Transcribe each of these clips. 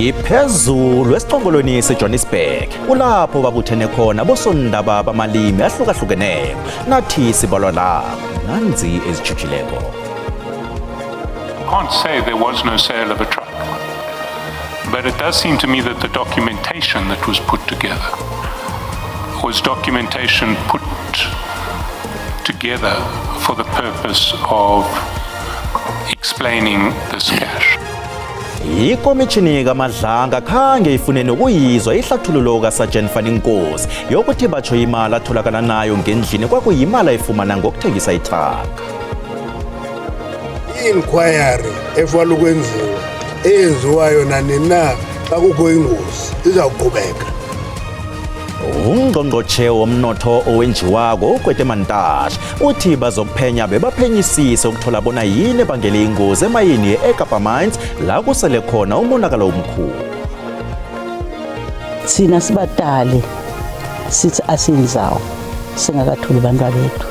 Siphezulu esiqongolweni seJohannesburg, kulapho babuthene khona bosondaba bamalimi ahlukahlukeneko. Nathi sibalwa labo, nanzi ezitjhujileko. Can't say there was no sale of a truck, but it does seem to me that the documentation that was put together was documentation put together for the purpose of explaining this cash. Ikomitjhini kaMadlanga khange ifune nokuyizwa ihlathululo kaSergeant Fanny Nkosi yokuthi batsho imali atholakala nayo ngendlini kwakuyimali ayifumana ngokuthengisa ithraga. I-inquiry efanele ukwenziwa eyenziwayo nanini na xa kukho ingozi izawuqhubeka. Ungqongqotjhe womnotho owenjiwako uGwede Mantashe uthi bazokuphenya bebaphenyisise ukuthola bona yini ebangele ingozi emayini eKapa Mines la kusele khona umonakalo omkhulu. Thina sibatali sithi asinzawo singakathuli bantwa bethu.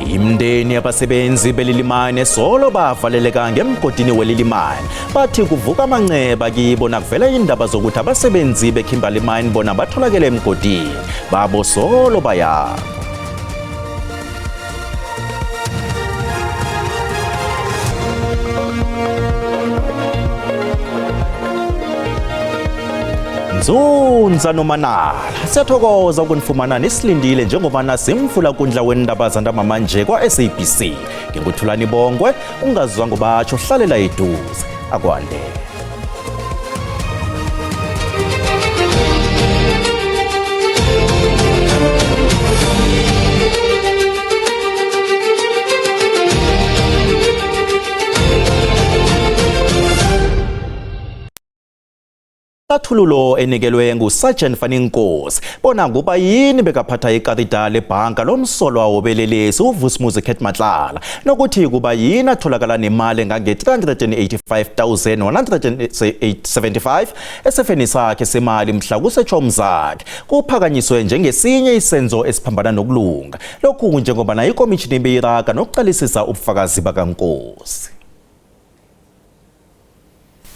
Imndeni yabasebenzi belilimane solo bavaleleka ngemgodini welilimane bathi kuvuka amanceba kibo nakuvela indaba zokuthi abasebenzi beKimberley Mine bona batholakele emgodini babo solo bayakho. Nzunza noManala, siyathokoza ukunifumana nisilindile njengobana simfula kundla wendaba zantambama nje kwa-SABC. Nginguthulani Bongwe, ungazwa ngobatsho hlalela eduze. Akwande. Hlathululo enikelwe nguSergeant Fanny Nkosi bona kuba yini bekaphatha ikarida lebhanka lomsolwa wobelelesi uVusimuzi Cat Matlala nokuthi kuba yini atholakala nemali engange-385,175 esefeni sakhe semali mhla kusetshwa umzakhe kuphakanyiswe njengesinye isenzo esiphambana nokulunga. Lokhu kunjengobana ikomishini beyiraga nokuqalisisa ubufakazi bakaNkosi.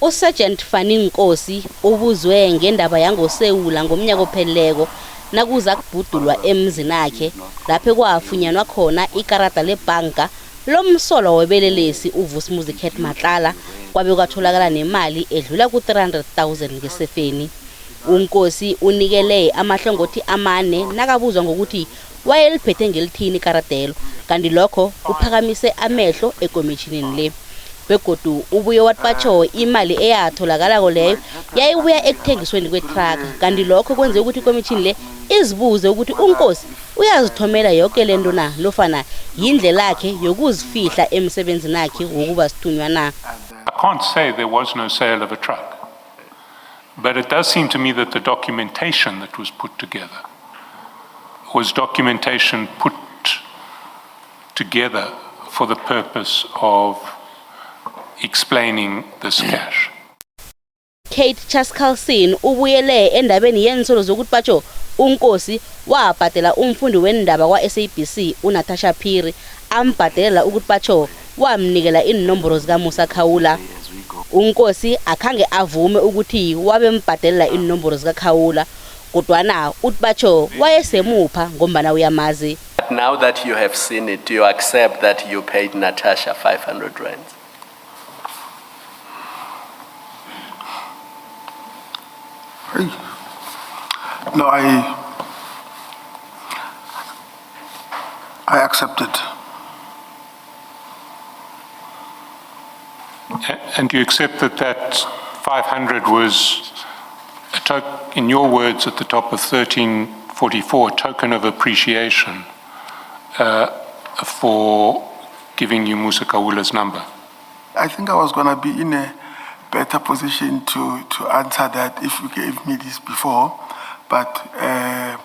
USergeant Fanny Nkosi ubuzwe ngendaba yangoSewula ngomnyaka opheleleko nakuza kubhudulwa emzinakhe lapho kwafunyanwa khona ikarada lebhanka lomsolwa webelelesi uVusimuzi Cat Matlala kwabe kwatholakala nemali edlula ku-300,000 ngesefeni. UNkosi unikele amahlongothi amane nakabuzwa ngokuthi wayeliphethe ngelithini ikaradelo kanti lokho kuphakamise amehlo ekomitjhinini le. Begodu ubuye wathi batsho imali eyatholakalako leyo yayibuya ekuthengisweni kwethraga kanti lokho kwenze ukuthi ikomitjhini le izibuze ukuthi uNkosi uyazithomela yoke lento na nofana yindlelakhe yokuzifihla emsebenzini akhe wokuba sithunywa na. I can't say there was no sale of a truck, but it does seem to me that the documentation that was put together was documentation put together for the purpose of explaining this cash. Kate Chaskalson ubuyele endabeni yeensolo zokuthi batsho uNkosi wabhadela umfundi wendaba kwa-SABC uNatasha Phiri ambhadelela ukuthi batsho wamnikela iinomboro zikaMusa Khawula. UNkosi akhange avume ukuthi wabembhadelela iinomboro zikaKhawula kodwana uthi batsho wayesemupha ngombana uyamazi. But now that you have seen it, do you accept that you paid Natasha 500 rands? Hey. No, I accept it. And you accept that that 500 was, a in your words, at the top of 1344, a token of appreciation for giving you Musa Khawula's number? I think I was going to be in a better position to answer that if you gave me this before, but I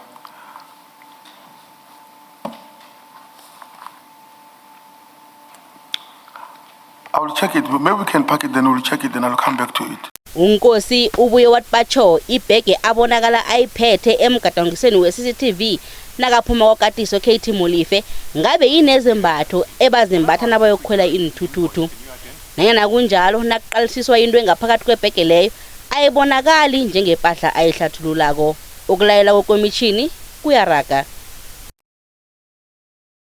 will check it. Maybe we can pack it, then we'll check it, then I'll come back to it. UNkosi ubuye wathi batsho ibhege abonakala ayiphethe emgadangisweni we-CCTV nakaphuma kwaKatiso KT Molefe ngabe inezembatho ebazimbatha nabayokukhwela iinthuthuthu. Nanyana kunjalo nakuqalisiswa into engaphakathi kwebhege leyo ayibonakali njengepahla ayihlathululako. Ukulayela kwekomitjhini kuyaraga.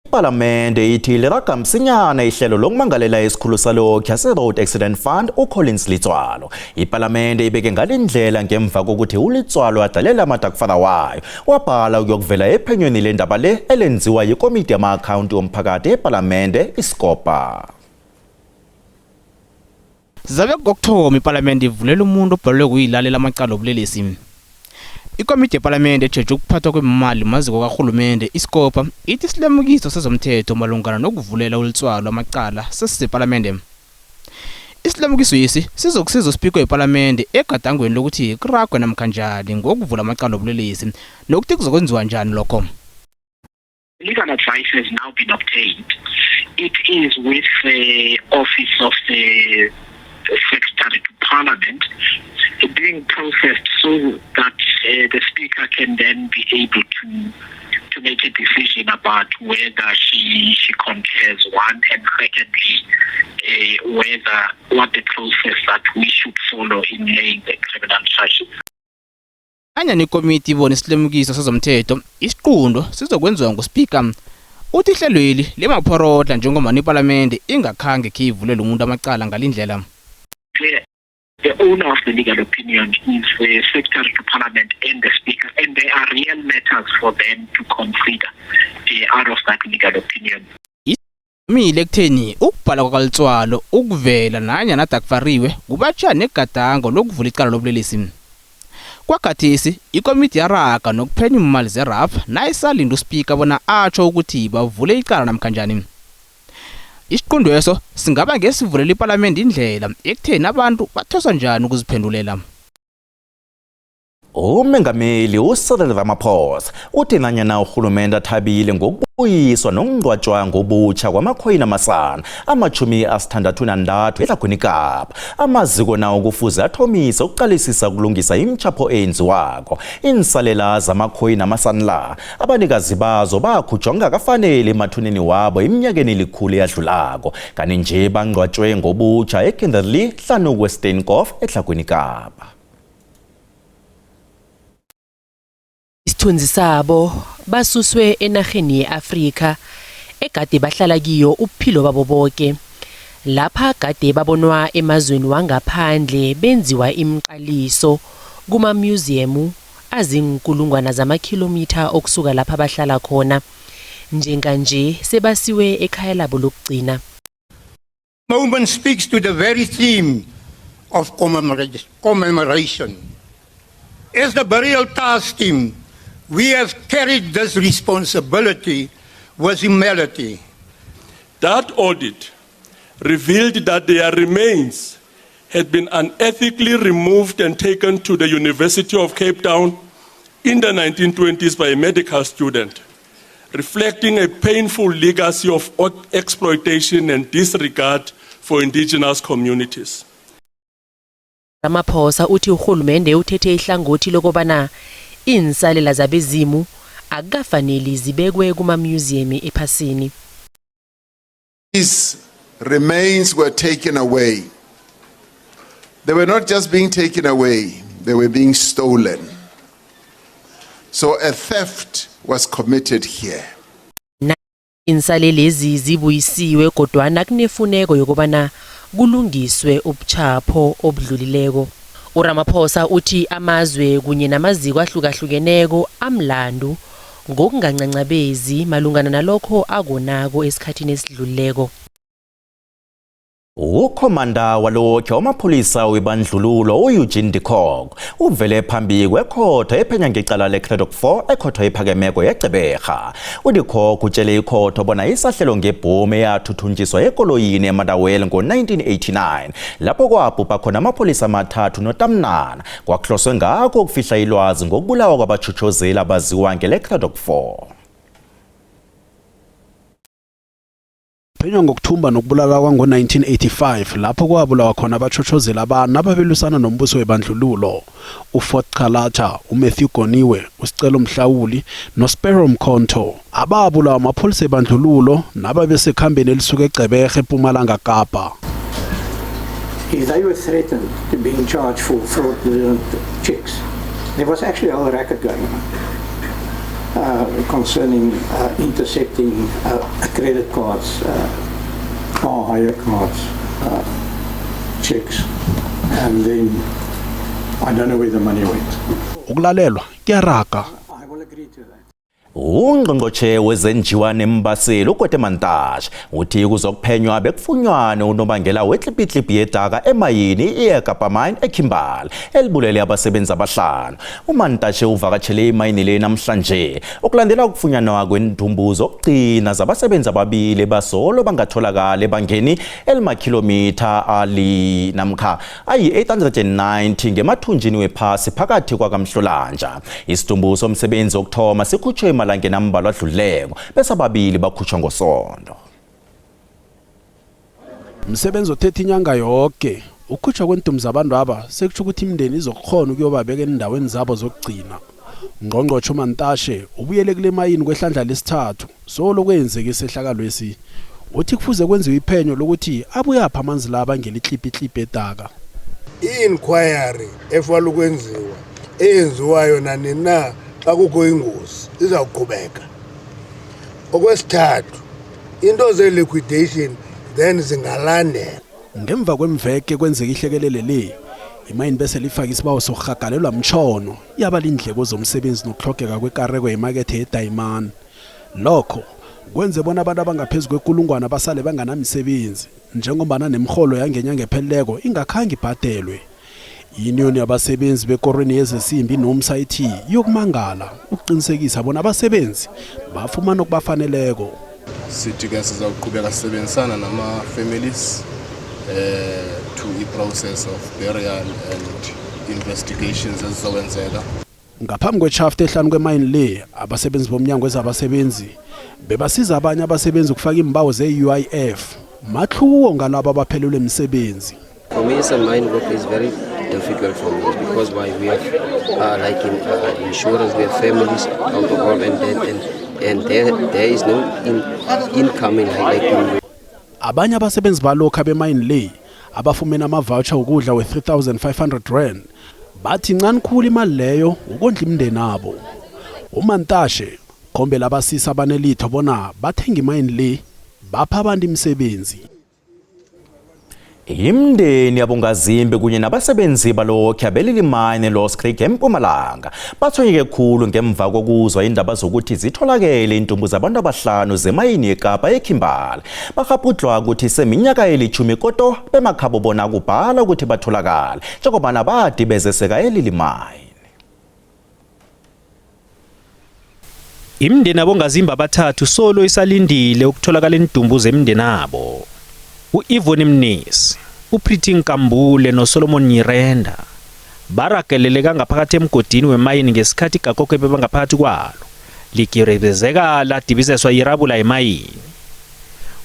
Ipalamende ithi liraga msinyana ihlelo lokumangalela isikhulu salokhu se-Road Accident Fund uCollins Litswalo. Ipalamende ibeke ngalindlela ngemva kokuthi uLitswalo adalela amadakufana wayo wabhala ukuyokuvela ephenyweni lendaba le elenziwa yikomiti yama-akhawunti womphakathi epalamende iScopa. Zabe kokuthoma ipalamende ivulela umuntu obhalelwe kuyilalela amacala obulelesi. Ikomiti yepalamende ejeje ukuphathwa kwemali maziko karhulumende iScopa ithi isilemukiso sezomthetho malungana nokuvulela uLitswalo amacala sesisepalamende. Isilemukiso isi sizokusiza uspika wepalamende egadangweni lokuthi kuragwe namkha njani ngokuvula amacala obulelesi nokuthi kuzokwenziwa njani lokho. Legal advice has now been obtained. It is with the Office of the Secretary to Parliament being processed so that the Speaker can then be able to make a decision about whether she concurs, one, and secondly, whether what the process that we should follow in laying the criminal charges. Nanyana ikomiti ibona isilemukiso sezomthetho, isiqundo sizokwenziwa nguspika. Uthi ihlelweli limaphorodla njengoba ipalamende ingakhange kheyivulele umuntu amacala ngalindlela. The owner of the legal opinion is the Secretary to Parliament and the Speaker, and there are real matters for them to consider out of that legal opinion. Mile ekutheni ukubhala kwakaLitswalo ukuvela nanyana adakufariwe kubatsha negadango lokuvula icala lobulelesi. Kwakhathesi ikomiti yaraga nokuphenya imali zeRAF nayisalinda uspika bona atsho ukuthi bavule icala namkhanjani. Isiqundweso singaba ngesivulela ipalamende indlela ekutheni abantu bathoswa njani ukuziphendulela. Umengameli uCyril Ramaphosa uthi nanyana urhulumende athabile ngokubuyiswa nokungcwatshwa ngobutsha kwamakhoyini amasana ama-63 eTlhagwini Kapa, amaziko nawo kufuze athomise ukuqalisisa ukulungisa imchapho eyenziwako. Insalela zamakhoyini amasana la abanikazi bazo bakhutshwa kungakafaneli emathuneni wabo eminyakeni elikhulu eyadlulako, kanti nje bangcwatshwe ngobutsha eKinderley hlanu kweSteenkopf eTlhagwini Kapa. Isithunzi sabo basuswe enarheni ye-Afrika egade bahlala kiyo ubuphilo babo boke, lapha gade babonwa emazweni wangaphandle benziwa imiqaliso kuma-museum azinkulungwana zamakhilomitha okusuka lapha bahlala khona. Njenganje sebasiwe ekhaya labo lokugcina. Moment speaks to the very theme of commemoration. As the burial task team, we have carried this responsibility with humility. That audit revealed that their remains had been unethically removed and taken to the University of Cape Town in the 1920s by a medical student, reflecting a painful legacy of exploitation and disregard for indigenous communities. Ramaphosa uthi urhulumende uthethe ihlangothi lokobana iinsalela zabezimu akukafaneli zibekwe kuma-museum ephasini. These remains were taken away. They were not just being taken away, they were being stolen. So a theft was committed here. Insalelezi zibuyisiwe, kodwana kunefuneko yokobana kulungiswe ubuchapho obudlulileko. URamaphosa uthi amazwe kunye namaziko ahlukahlukeneko amlandu ngokungancancabezi malungana nalokho akonako esikhathini esidlulileko. Ukhomanda walokho wamapholisa webandlululo u-Eugene de Kock uvele phambi kwekhotho ephenya ngecala le-Cradock 4 ekhotho ephakemeko yeGqeberha. UDe Kock utshele ikhotho bona isahlelo ngebhomu eyathuthunjiswa ekoloyini eMotherwell ngo-1989 lapho kwabhubha khona amapholisa amathathu notamnana kwakuhloswe ngakho ukufihla ilwazi ngokubulawa kwabatjhotjhozeli abaziwa ngele-Cradock 4. Phenywa ngokuthumba nokubulala kwango-1985 lapho kwabulawa khona abatjhotjhozeli abane ababelusana nombuso webandlululo, uFort Calata, uMatthew Goniwe, uSicelo Mhlawuli noSparrow Mkhonto, ababulawa amapholisa ebandlululo nababesekhambeni elisuka eGqeberha eMpumalanga Kapa. If they were threatened to being charged for fraudulent checks, there was actually a whole racket going on concerning intercepting credit cards, car hire cards, checks, and then I don't know where the money went. Ukulalelwa kuyaraga. I will agree to that. Ungqongqotjhe wezenjiwa nembaseli uGwede Mantashe uthi kuzokuphenywa bekufunywane unobangela wetlipitliphi yedaka emayini iEkapa Mine eKimberley elibulele abasebenzi abahlanu. UMantashe uvakatshele imayini le namhlanje okulandela ukufunyanwa kwendumbu zokugcina zabasebenzi ababili basolo bangatholakali ebangeni elimakhilomitha ali namkha ayi-890 ngemathunjini wephasi phakathi kwakamhlolanja. Isidumbu somsebenzi wokuthoma sikhutshwe emalangeni ambalwa adlulileko bese ababili bakhutshwa ngosondo. Msebenzi othethe inyanga yoke ukukhutshwa kwentombi zabantu aba sekutsho ukuthi imindeni izokukhona ukuyobabeka endaweni zabo zokugcina. Ungqongqotjhe uMantashe ubuyele kule mayini kwehlandla lesithathu solo kwenzeka isehlakalwesi. Uthi kufuze kwenziwe iphenyo lokuthi abuyaphi amanzi la abangela itlipitlipi edaka. I-inquiry efanele ukwenziwa, eyenziwayo nanini na xa kukho ingozi, izawuqhubeka. Okwesithathu, into ze-liquidation then zingalandela. Ngemva kwemveke kwenzeka ihlekelele le, imayini bese lifaka isibawo sokuhagalelwa mtshono yaba lindleko zomsebenzi nokuhlogeka kwekareko yemakethe yedayimani. Lokho kwenze bona abantu abangaphezu kwekulungwana basale banganamisebenzi, njengombana nemrholo yangenyanga epheleleko ingakhange ibhadelwe. Iunion yabasebenzi bekorweni yezesimbi iNomsa ithi yokumangala ukuqinisekisa bona abasebenzi bafumana okubafaneleko. Sithi ke sizawuqhubeka sisebenzisana nama-families to i-process of burial and investigations ezizowenzeka. Ngaphambi kweshaft ehlanu kwemayini le, abasebenzi bomnyango wezabasebenzi bebasiza abanye abasebenzi ukufaka imbawo ze-UIF. Mahluko ngalabo abaphelelwe imisebenzi. For me as a mine worker, it's very difficult for me because why we have like in insurance, we have families out of all, and then and there is no incoming like in Abanye abasebenzi balokhu abemayini le abafumene ama-voucher ukudla we-3500 rand bathi incane khulu imali leyo ukondla imindeni abo. UMantashe khombela abasisi abanelitho bona bathenge imayini le bapha abantu imisebenzi. Imindeni yabongazimbi kunye nabasebenzi balokhu abelili mine Lost Creek eMpumalanga bathonyeke khulu ngemva kokuzwa indaba zokuthi zitholakele intumbu zabantu abahlanu zemayini yeKapa eKimberley. Barhabhudlwa ukuthi seminyaka elithumi koto bemakhabo bona kubhala ukuthi batholakale njengobana badi bezeseka elili mine. Imindeni abongazimbi abathathu solo isalindile ukutholakala indumbu zemindeni abo. U-Yvonne Mnisi, uPretty Nkambule noSolomon Nyirenda barageleleka ngaphakathi emgodini wemayini ngesikhathi igaqoqo ebebangaphakathi kwalo ligirebezeka ladibizeswa irabula emayini.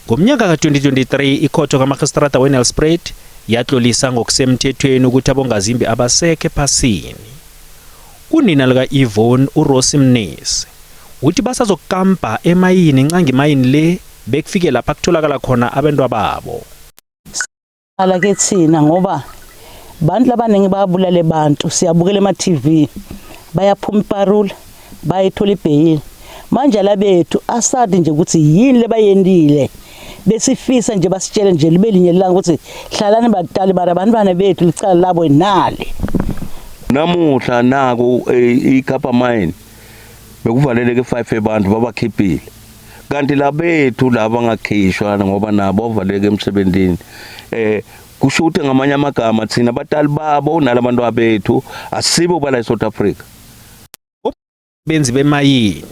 Ngomnyaka ka-2023 ikhotho kamarhistrata weNelspruit yatlolisa ngokusemthethweni ukuthi abongazimbi abasekho ephasini. Unina lika-Yvonne uRosi Mnisi uthi basazokukampa emayini ncanga imayini le bekufike lapha kutholakala khona abantwa babo. Ala ke thina ngoba bantu labaningi bayabulala abantu, siyabukela ema-TV bayaphuma iparula bayithola ibheyili. Manje labethu asadi nje ukuthi yini lebayendile, besifisa nje basitshele nje libe linye ilanga ukuthi hlalani batali bara abantwana bethu licala labo nali. Namuhla naku iKapa Mine bekuvaleleke 5 abantu babakhiphile, kanti labethu laba bangakhishwa ngoba nabo bavaleleke emsebenzini. Kusho ukuthi ngamanye amagama thina abatali babo nalabantu abethu asibo bala eSouth Africa. Benzi bemayini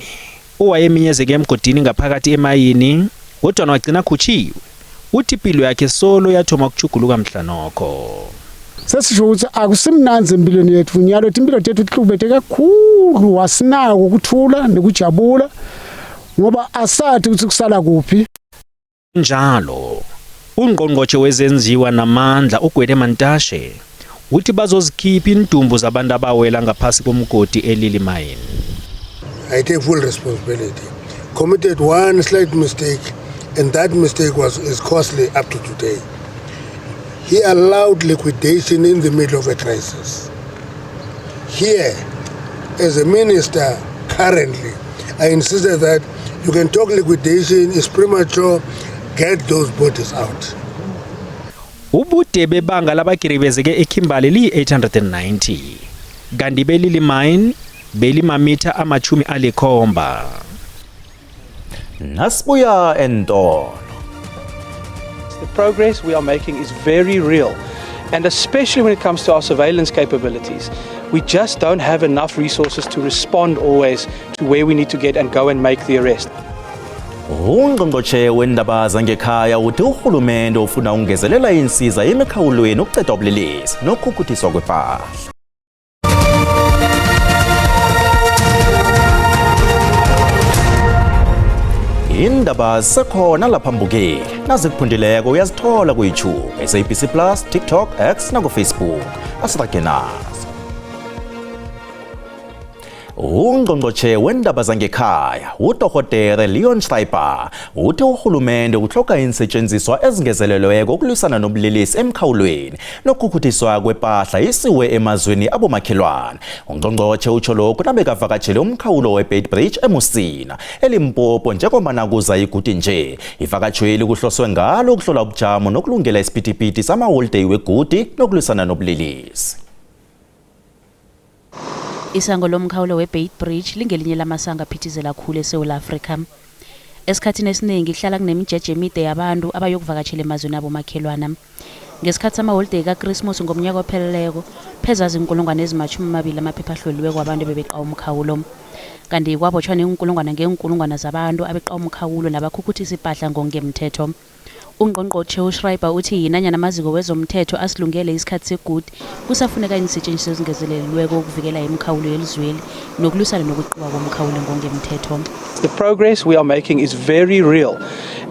owayeminyezeke emgodini ngaphakathi emayini kodwa wagcina khutshiwe uthi impilo yakhe solo yathoma ukuchuguluka mhlanokho. Sesisho ukuthi akusimnanzi empilweni yethu nyalo, impilo tethu ihlubete kakhulu, asinako ukuthula nekujabula ngoba asathi ukuthi kusala kuphi. Njalo ungqongqotjhe wezenziwa namandla uGwede Mantashe uthi bazozikhipha indumbu zabantu abawela ngaphasi komgodi eLily Mine. I take full responsibility. Committed one slight mistake, and that mistake is costly up to today. He allowed liquidation in the middle of a crisis. Here, as a minister currently, I insisted that you can talk liquidation is premature, get those bodies out. Ubude bebanga labagiribezeke eKimberley liyi-890 kanti belili mine belimamitha 70. Nasibuya entolo. The progress we are making is very real, and especially when it comes to our surveillance capabilities. We just don't have enough resources to respond always to where we need to get and go and make the arrest. Ungqongqotjhe wendaba zangekhaya uthi urhulumende ufuna ukungezelela insiza emikhawulweni ukuceda ubulelesi nokukhukhuthiswa kwepahla. Indaba zisekhona lapha mbukeli, nazikuphundileko uyazithola ku-YouTube, SABC Plus, TikTok, X naku-Facebook. Asirage nazo. Ungqongqotjhe wendaba zangekhaya uDorhotere Leon Schreiber uthi urhulumende utlhoga iinsetjenziswa ezingezelelweko ukulwisana nobulelesi emkhawulweni nokukhukhuthiswa kwepahla isiwe emazweni abomakhelwane. Ungqongqotjhe utsho lokhu nabekavakatshele umkhawulo we-Beitbridge eMusina, eLimpopo, njengoba kuza igudi nje. Ivakatshweli kuhloswe ngalo ukuhlola ubujamo nokulungela isiphithiphithi samaholideyi wegudi nokulwisana nobulelesi. Isango lomkhawulo we-Beitbridge lingelinye lamasango aphithizela khulu eSewula Afrika. Esikhathini esiningi kuhlala kunemijeje emide yabantu abayokuvakatshela emazweni abomakhelwana. Ngesikhathi samaholideyi kaKrismusi ngomnyaka opheleleko, pheze 20,000 amaphepha ahloliweko wabantu bebeqa umkhawulo. Kanti kwabotjhwa neenkulungwana ngeenkulungwana zabantu abeqa umkhawulo nabakhukuthisa ipahla ngokungemthetho. Ungqongqotjhe uSchreiber uthi nanyana amaziko wezomthetho asilungele isikhathi segudi, kusafuneka iinsetjenziswa ezingezelelweko ukuvikela imikhawulo yelizweli nokulwisana nokweqiwa komkhawulo ngokungemthetho. The progress we are making is very real,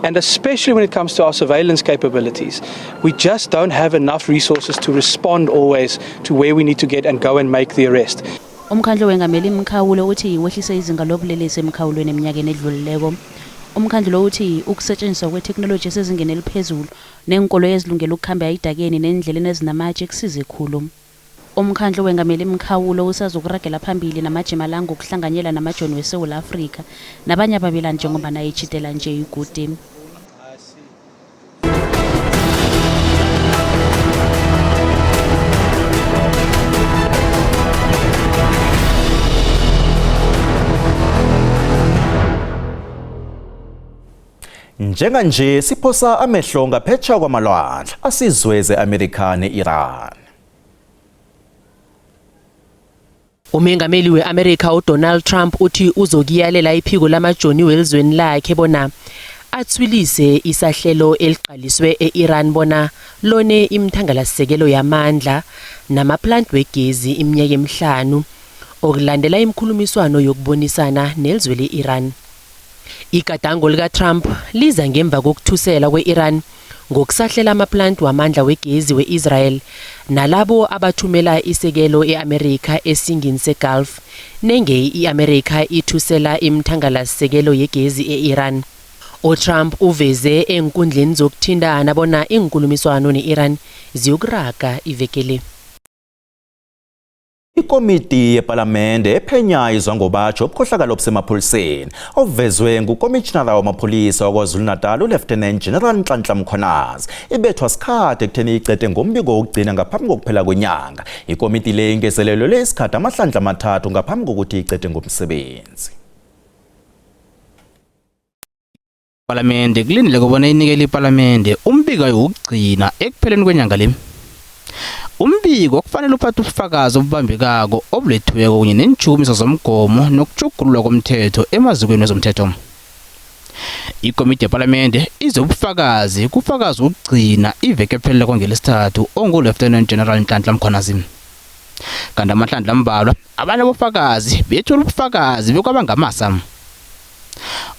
and especially when it comes to our surveillance capabilities. We just don't have enough resources to respond always to where we need to get and go and make the arrest. Umkhandlu wengameli imkhawulo uthi wehlise izinga lobulelesi emkhawulweni eminyakeni edlulileko. Umkhandlu lo uthi ukusetshenziswa kwetheknoloji esezingeni eliphezulu neenkoloyi ezilungele ukukhamba idakeni neendleleni ezinamatshe kusize khulu. Umkhandlu wengameli imkhawulo usazokuragela phambili namajima la ngokuhlanganyela namajoni weSewula Afrika nabanye ababelani njengoba itjhidela nje igudi. Njenganje siphosa amehlo ngaphetsha kwamalwandle asizwe ze-Amerika ne-Iran. Umengameli we-Amerika uDonald Trump uthi uzokuyalela iphiko lamajoni welizweni lakhe bona athwilise isahlelo eliqaliswe e-Iran bona lone imthangalasisekelo yamandla namaplant wegezi iminyaka emihlanu okulandela imikhulumiswano yokubonisana nelizwe le-Iran. Igadango likaTrump liza ngemva kokuthusela kwe-Iran ngokusahlela amaplant wamandla wegezi we-Israel nalabo abathumela isekelo e-Amerika esingini seGulf nenge i-Amerika ithusela imthangalasisekelo yegezi e-Iran. uTrump uveze eenkundleni zokuthintana bona iinkulumiswano ne-Iran ziyokuraga iveke le. Ikomiti yePalamende ephenya izwangobatjho ubukhohlakalo obusemapholiseni obuvezwe ngukomitjhinara wamapholisa waKwaZulu-Natal uLieutenant General Nhlanhla Mkhwanazi ibethwa sikhathi ekutheni icede ngombiko wokugcina ngaphambi kokuphela kwenyanga. Ikomiti le ingezelelelwe isikhathi amahlandla amathathu ngaphambi kokuthi icede ngomsebenzi. Palamende kulindeleke bona inikele iPalamende umbiko wokugcina ekupheleni kwenyanga le. Umbiko kufanele uphathe ubufakazi obubambekako obulethiweko kunye neentshukumiso zomgomo nokutjhugululwa komthetho emazikweni wezomthetho. Ikomiti yePalamende ize ubufakazi kufakazi wokugcina iveke epheleleko ngelesithathu ongu-Lieutenant General Nhlanhla Mkhwanazi. Kanti amahlandla ambalwa abanye abofakazi bethula ubufakazi bekwaba ngamasa.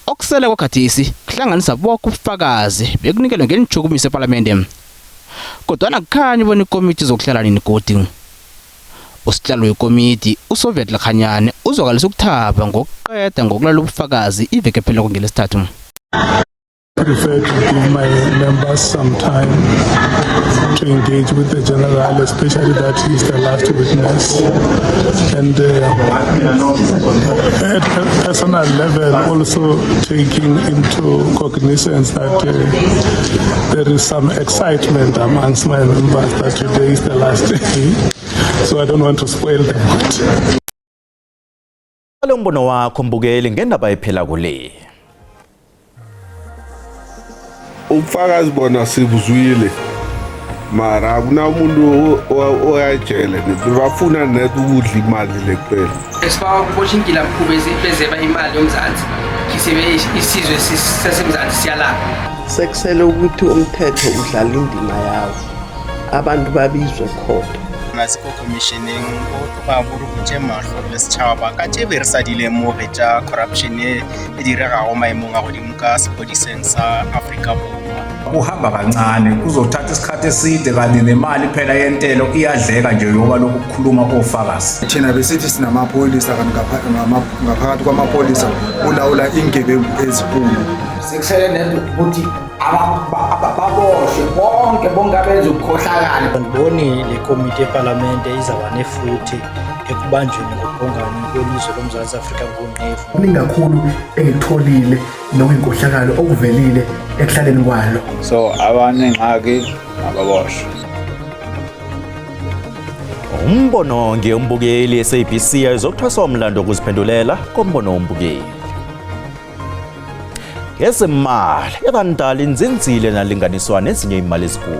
Okusele kwakhathisi kuhlanganisa boke ubufakazi bekunikelwe ngeentshukumiso ePalamende. Kodwana kukhanya bona ikomiti izokuhlala nini godu. Usihlalo wekomiti uSoviet Lekganyane uzwakalisa ukuthaba ngokuqeda ngokulalela ubufakazi iveke epheleleko ngelesithathu. Prefer to give my members some time to engage with the general, especially that he's the last witness. And at a personal level, also taking into cognizance that there is some excitement amongst my members that today is the last day. So I don't want to spoil the mood. Lo mbono wakho mbukeli ngendaba ephela kule. Ubufakazi bona sibuzwile, mara akunamuntu oyajele, bafuna net ukudla imali le kuphela. Esibawa kubotjha iingilamkhuba bezeba imali yoMzansi, khisibe isizwe saseMzansi siyalapha. Sekusele ukuthi umthetho udlala indima yawo, abantu babizwe khona. Masiko commissioning go tloga bo re butše mahlo le setšhaba ka tše be re sa di lemoge tša corruption e e diregago maemong a godimo ka sepodiseng sa Afrika Borwa. Kuhamba kancane, kuzothatha isikhathi eside, kanti nemali phela yentelo iyadleka nje yoba lokhu kukhuluma kofakazi. Thina besithi sinamapholisa, kanti ngaphakathi kwamapholisa kulawula ingebengu ezinkulu. Sekusele nento ukuthi baboshwe bonke bonke abenza ukukhohlakala. Andiboni le komiti yepalamente izawuba nefuthe ekubanjweni ngobhongane kwelizwe loMzantsi Afrika ngonqevu. Kuningi kakhulu engikutholile nokuyinkohlakalo okuvelile ekuhlaleni kwalo. So abanengxaki ababoshwe. Umbono ngeyombukeli SABC ayizokuthweswa umlando wokuziphendulela kombono wombukeli. Ngezemali, iranda linzinzile nalinganiswa nezinye imali ezinkulu.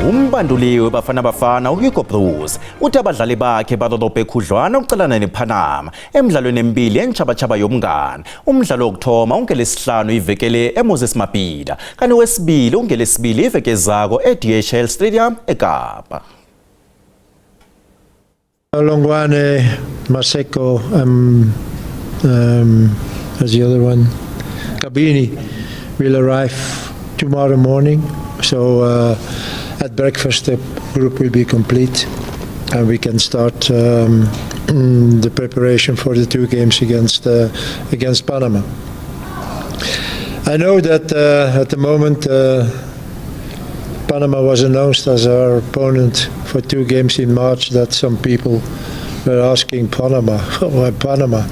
Umbanduliwe weBafana Bafana uHugo Broos uthi abadlali bakhe badodobhe khudlwana ukucalana nePanama emidlalweni emibili yentshabatshaba yomngane. Umdlalo wokuthoma ungelesihlanu ivekele eMoses Mabhida, kanti wesibili ungelesibili iveke zako eDHL Stadium eKapa. Longwane, Maseko, as the other one, Kabini will arrive tomorrow morning. So at breakfast the group will be complete and we can start the preparation for the two games against Panama. I know that at the moment Panama was announced as our opponent for two games in March, that some people were asking Panama, why Panama?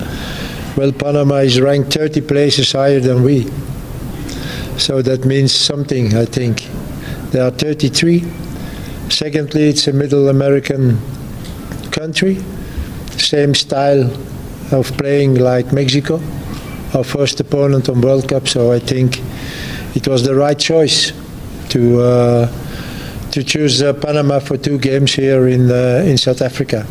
Well, Panama is ranked 30 places higher than we. So that means something, I think. They are 33. Secondly, it's a Middle American country, same style of playing like Mexico, our first opponent on World Cup. So I think it was the right choice to choose Panama for two games here in South Africa.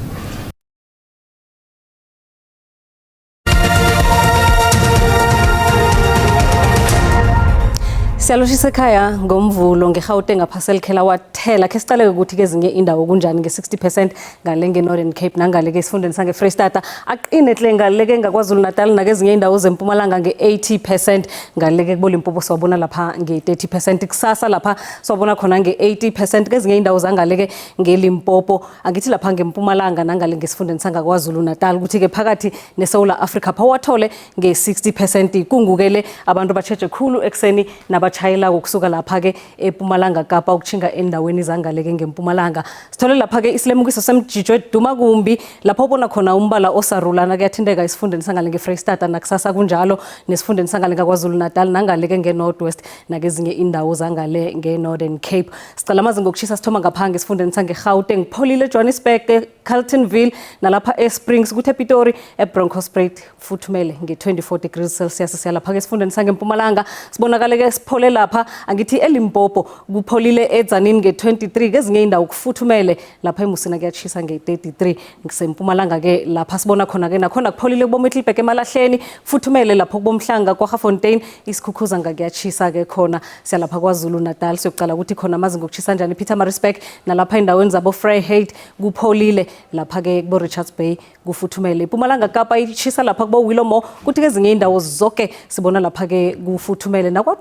Siyaloshisa ekhaya ngomvulo ngeGauteng ngaphaselkhela wathela khe siqale ukuthi kezinye indawo kunjani nge-60% ngale nge-Northern Cape nangale ke esifundeni sange-Freystata aqine tle ngale ke ngaKwaZulu Natal nakezinye indawo zempumalanga nge-80% ngale ke kuboLimpopo siwabona lapha nge-30% kusasa lapha siwabona khona nge-80% kezinye indawo zangale ke ngeLimpopo angithi lapha ngempumalanga nangale ngesifundeni sangaKwaZulu Natal ukuthi ke phakathi neSouth Africa phawathole nge-60% kungukele abantu batsheje khulu ekuseni nabatshayelako kusuka lapha ke ePumalanga Kapa ukuchinga endaweni zangaleke ngempumalanga. Sithole lapha ke isilemukiso semjijo eduma kumbi lapho ubona khona umbala osarulana kuyathinteka esifundeni sangale ngeFreystata nakusasa kunjalo nesifundeni sangale ngaKwaZulu Natal nangaleke ngeNorth West nakezinye indawo zangale ngeNorthern Cape. Sicala amazinga okushisa sithoma ngapha ngesifundeni sangeGauteng, Pholile, Johannesburg, Carltonville nalapha eSprings kuthe ePitori eBronkhorstspruit futhumele nge-24 degrees Celsius. Siyalapha ke esifundeni sangempumalanga sibonakale ke siphole lapha angithi eLimpopo kupholile eDzanini nge-23 kezinye indawo kufuthumele lapha eMusina kuyatshisa nge-33 ngisempumalanga ke lapha sibona khona ke nakhona kupholile kuboMiddelburg emalahleni futhumele lapho kuboMhlanga kwaGafontein isikhukhuza ngakuyatshisa ke khona. Siyalapha KwaZulu Natal siyokucala ukuthi khona amazinga okushisa njani Pietermaritzburg nalapha endaweni zabo Vryheid kupholile lapha ke kubo Richards Bay kufuthumele. Impumalanga Kapa itshisa lapha kubo Willowmore kuthi kezinye indawo zonke sibona lapha ke kufuthumele nakwa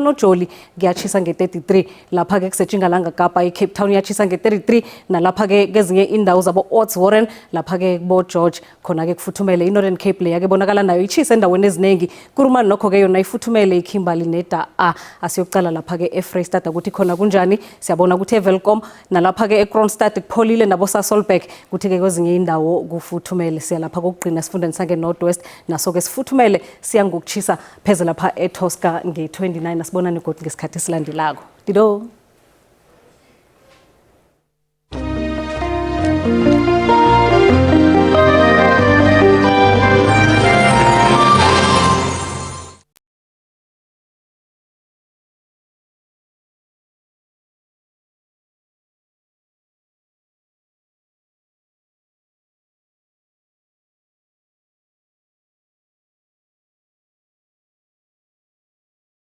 KwaNojoli kuyatshisa nge-33, lapha-ke kusetjingalanga Kapa i-Cape Town iyatshisa nge-33, nalapha-ke kezinye indawo zabo-Odswarren, lapha-ke kubo-George khona-ke kufuthumele. I-Northern Cape leya-ke bonakala nayo itshisa endaweni eziningi. Kurumani nokho-ke yona ifuthumele, iKimberley neda a. Asiyokucala lapha-ke eFreyistata ukuthi khona kunjani. Siyabona ukuthi eWelkom nalapha-ke eKroonstad kupholile, nabo-Sasolburg, kuthi-ke kwezinye indawo kufuthumele. Siya lapha kokugcina esifundeni sange-North West, naso-ke sifuthumele, siya ngokutshisa pheze lapha eTosca nge-29. Asibonane godu ngesikhathi esilandelako. Dido.